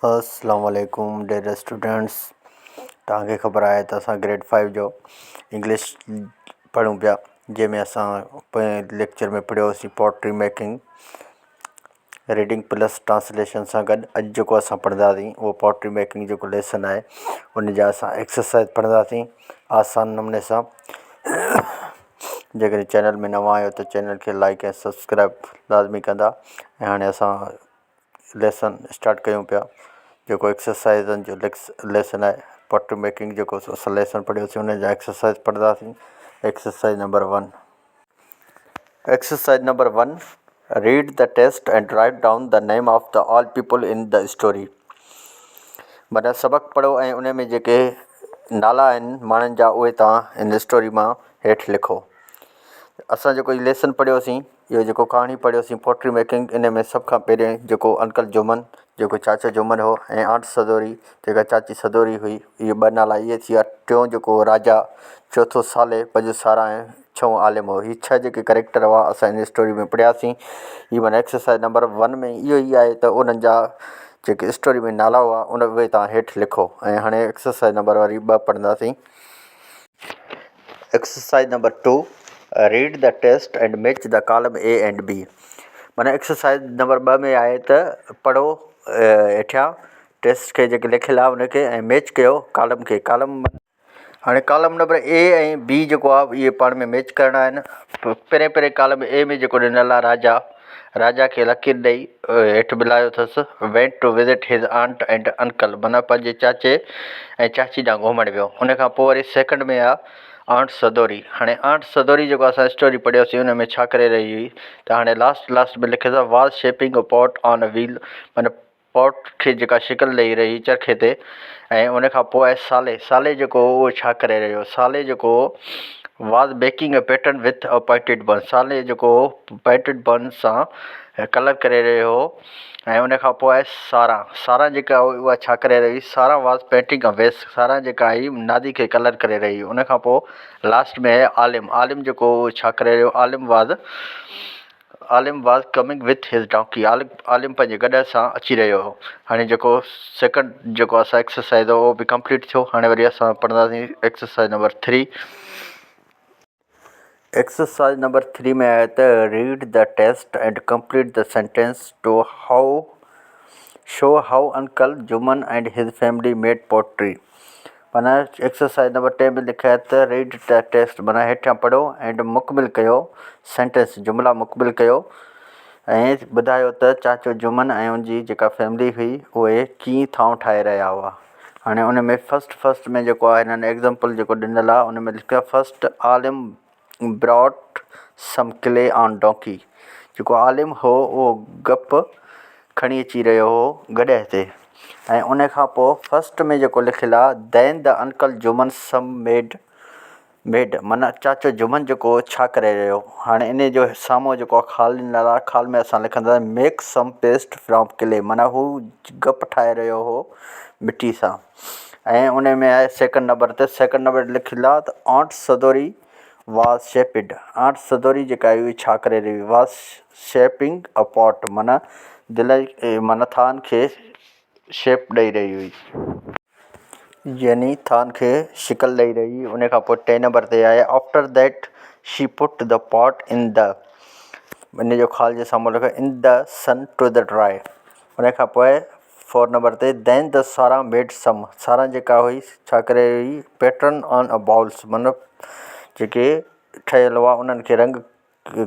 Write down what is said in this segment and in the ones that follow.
السلام عليڪم dear students, توهان کي خبر آهي ته اسان گريڊ فائيو جو انگلش پڙهون پيا، جنهن ۾ اسان پوئين lecture ۾ پڙهيوسين pottery making reading plus translation سان گڏ. اڄ جيڪو اسان پڙهنداسين اهو پوٽري ميڪنگ جيڪو ليسن آهي ان جا اسان ايڪسرسائز پڙهنداسين آسان نموني سان. جيڪڏهن چينل ۾ نوان آهيو ته چينل کي لائڪ ۽ سبسڪرائب لازمي ڪندا. ۽ هاڻي اسان ليسن اسٽارٽ ڪيون پيا جيڪو ايڪسرسائزن جو ليسن آهي پٽ ميڪنگ، جيڪو اسان ليسن پڙهيوسين ان جا ايڪسرسائز پڙهنداسين. Exercise number 1، exercise number 1، read the text and write down the name of the all people in the story. معنيٰ سبق پڙهو ۽ ان ۾ جيڪي نالا آهن ماڻهن جا اهي توهان ان اسٽوري مان هيٺ لکو. اسان جيڪو هي ليسن پڙهيوسين، اهو جيڪو ڪهاڻي پڙهيوسين پوٽري ميڪنگ، ان ۾ سڀ کان پهرين جيڪو انڪل جمن جيڪو چاچو جمن هو ۽ آنٽ سدوري جيڪا چاچي سدوري هئي، اهي ٻه نالا اهي ٿي ويا. ٽيون جيڪو هو راجا، چوٿون صالح، پنجون سارا ۽ ڇهون عالم هو. هي ڇهه جيڪي ڪريڪٽر هئا اسان ان اسٽوري ۾ پڙهياسين. هي معنيٰ ايڪسرسائز نمبر 1 ۾ اهو ئي آهي ته انهن جا جيڪي اسٽوري ۾ نالا هئا ان اهي توهان هيٺ لکو. ۽ هاڻي ايڪسرسائز نمبر وري 2 پڙهنداسين. Exercise number 2، read the text and match the column A and B. معنيٰ ايڪسرسائز نمبر 2 ۾ آهي ته پڙهو هيٺيان ٽيسٽ کي جيڪي لکيل آهي ان کي ۽ ميچ ڪيو ڪالم کي. ڪالم هاڻي ڪالم نمبر اي ۽ بي جيڪو آهي اهي پاڻ ۾ ميچ ڪرڻا آهن. پهرين پهرين ڪالم اي ۾ جيڪو ڏنل آهي راجا، راجا کي لڪير ڏئي هيٺ ملايو اٿس، went to visit his aunt and uncle معنيٰ پنهنجي چاچي ۽ چاچي ڏانهن گهمڻ ويو. ان کان پوء وري سيڪنڊ ۾ آ آنٽ سدوري. هاڻي آنٽ سدوري جيڪو اسان اسٽوري پڙهيوسين ان ۾ ڇا ڪري رهي هئي ته هاڻي لاسٽ لاسٽ ۾ لکيس آ was shaping a pot on a wheel معنيٰ پاٽ کي جيڪا شڪل ڏئي رهي چرخي تي. ۽ ان کان پوء آهي صالح. صالح جيڪو هو اهو ڇا ڪري رهيو هو؟ صالح جيڪو هو was making a pattern with a pointed bone. Saleh جيڪو هو پوائنٽيڊ بن سان ڪلر ڪري رهيو هو. ۽ ان کان پوء آهي سارا. سارا جيڪا هئي اها ڇا ڪري رهي هئي؟ Sara was painting a vase. Sara جيڪا هئي نادي کي ڪلر ڪري رهي هئي. ان کان پوء لاسٽ ۾ آهي عالم. عالم جيڪو هو اهو ڇا ڪري رهيو هو؟ Alim was Alim was coming with his donkey Alim پنهنجي گڏهه سان اچي رهيو هو. هاڻي جيڪو سيڪنڊ جيڪو اسان ايڪسرسائز هو اهو به ڪمپليٽ ٿيو. هاڻي وري اسان پڙهنداسين exercise number 3. Exercise number 3 ۾ آهي ته read the text and complete the sentence to how show how uncle Juman and his family made pottery. معنيٰ ايڪسرسائز نمبر 3 ۾ لکيل آهي ته ريڊ the text معنيٰ هيٺيان پڙهيو اينڊ مڪمل ڪيو سينٽينس جملا مڪمل ڪيو ۽ ٻڌايو ته چاچو جمن ۽ ان جي جيڪا فيملي هئي اهي ڪيئن ٿانو ٺاهي رهيا هئا. هاڻي ان ۾ فرسٽ فرسٽ ۾ جيڪو آهي هنن ايگزامپل جيڪو ڏنل آهي ان ۾ لکيل آهي first Alim brought some clay on donkey جيڪو عالم هو اهو گپ کڻي اچي رهيو هو گڏهه تي. ۽ ان کان پوء فرسٽ ۾ جيڪو لکيل آهي then the uncle Juman some made made معنيٰ چاچو جمن جيڪو هو ڇا ڪري رهيو هو. هاڻي ان جو سامهون جيڪو آهي خال ڏنل آهي، خال ۾ اسان لکنداسين make some paste from clay معنيٰ هو گپ ٺاهي رهيو هو مٽي سان. ۽ ان ۾ آهي سيڪنڊ نمبر تي، سيڪنڊ نمبر تي لکيل آهي ته aunt Saduri was shaped aunt Saduri جيڪا هئي ڇا ڪري رهي هئي واز شيپنگ ا پاٽ معنيٰ دل معنيٰ ٿان کي شيپ ڏئي رهي هئي. يعني ٿان کي شڪل ڏئي رهي هئي. ان کان پوء ٽئين نمبر تي آهي after that she put the pot in the ان جو خال جي سامهون لکيو in the sun to the dry. ان کان پوء فور نمبر تي then the Sara made some Sara جيڪا هئي ڇا ڪري رهي هئي پيٽرن آن ا بائولس معنيٰ جيڪي ٺهيل هئا انهن کي رنگ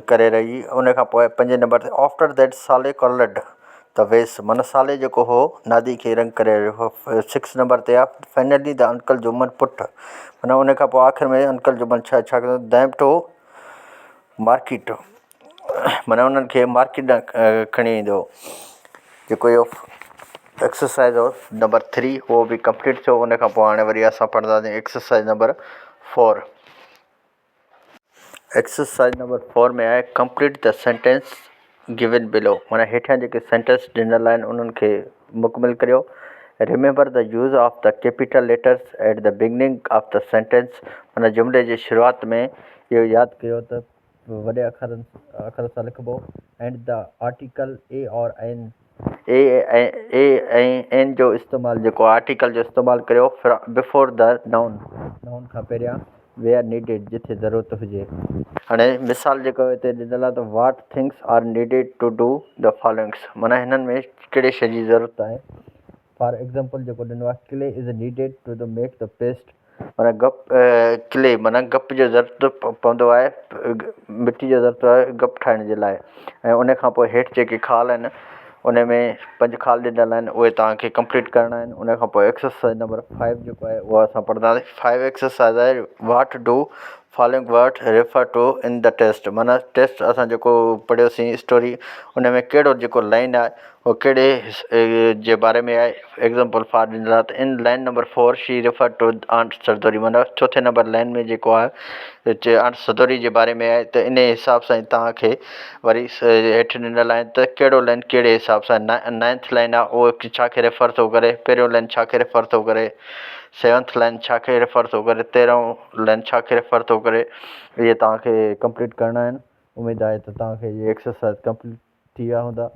ڪري رهي هئي. ان کان پوء پنجين نمبر تي after that Saleh coloured the vase معنيٰ صالح جيڪو هو نادي کي رنگ ڪري رهيو هو. سڪس نمبر تي آهي فائنلي the uncle Juman پٽ معنيٰ ان کان پوء آخر ۾ انڪل جمن ڇا ڇا ڪيو ديم ٽو مارڪيٽ معنيٰ انهن کي مارڪيٽ ڏانهن کڻي ويندو هو. جيڪو اهو ايڪسرسائز هو نمبر 3 اهو به ڪمپليٽ ٿيو. ان کان پوء هاڻي وري اسان پڙهنداسين exercise number 4. Exercise number 4 ۾ آهي complete the sentence given below معنيٰ هيٺيان جيڪي سينٽينس ڏنل آهن انهن کي مڪمل ڪريو. Remember the use of the capital letters at the beginning of the sentence معنيٰ جملي جي شروعات ۾ اهو ياد ڪيو ته وڏي اکرن اکر سان لکبو and the article a or an A ۽ A ۽ N جو استعمال جيڪو آرٽيڪل جو استعمال ڪريو بفور the noun noun کان پهريان ويئر نيڊيڊ جتي ضرورت هجي. هاڻي مثال جيڪو هتي ڏنل آهي ته what things are needed to do the followings معنيٰ هنن ۾ ڪهڙي شيء جي ضرورت آهي. فار ايگزامپل جيڪو ڏنو آهي clay is needed to the make the paste معنيٰ گپ ڪلي معنيٰ گپ جو ضرورت پوندو آهي مٽي جو ضرورت آهي گپ ٺاهڻ جي لاء ۽ ان کان پوء هيٺ جيڪي خال آهن ان ۾ پنج خال ڏنل آهن اهي توهان کي ڪمپليٽ ڪرڻا آهن ان کان پوء ايڪسرسائز نمبر فائيو جيڪو آهي اهو اسان پڙهنداسين فائيو ايڪسرسائز آهي what do following word refer to in the text معنيٰ ٽيسٽ اسان جيڪو پڙهيوسين اسٽوري ان ۾ ڪهڙو جيڪو لائن آهي اهو ڪهڙي جي باري ۾ آهي ايگزامپل فار ڏنل آهي ته in line number four she refer to aunt Sardori معنيٰ چوٿين نمبر لائن ۾ جيڪو آهي آنٽ سدوري جي باري ۾ آهي ته ان حساب سان توهان کي وري هيٺ ڏنل آهن ته ڪهڙو لائن ڪهڙي حساب سان نائنٿ لائن آهي اهو ڇا کي ريفر ٿو ڪري پهريون لائن ڇا کي ريفر ٿو ڪري سيونٿ لائن ڇا کي ريفر ٿو ڪري تيرهون لائن ڇا کي ريفر ٿو ڪري اهي توهان کي ڪمپليٽ ڪرڻا آهن اميد آهي ته توهان کي اهي ايڪسرسائز ڪمپليٽ ٿي ويا هوندا.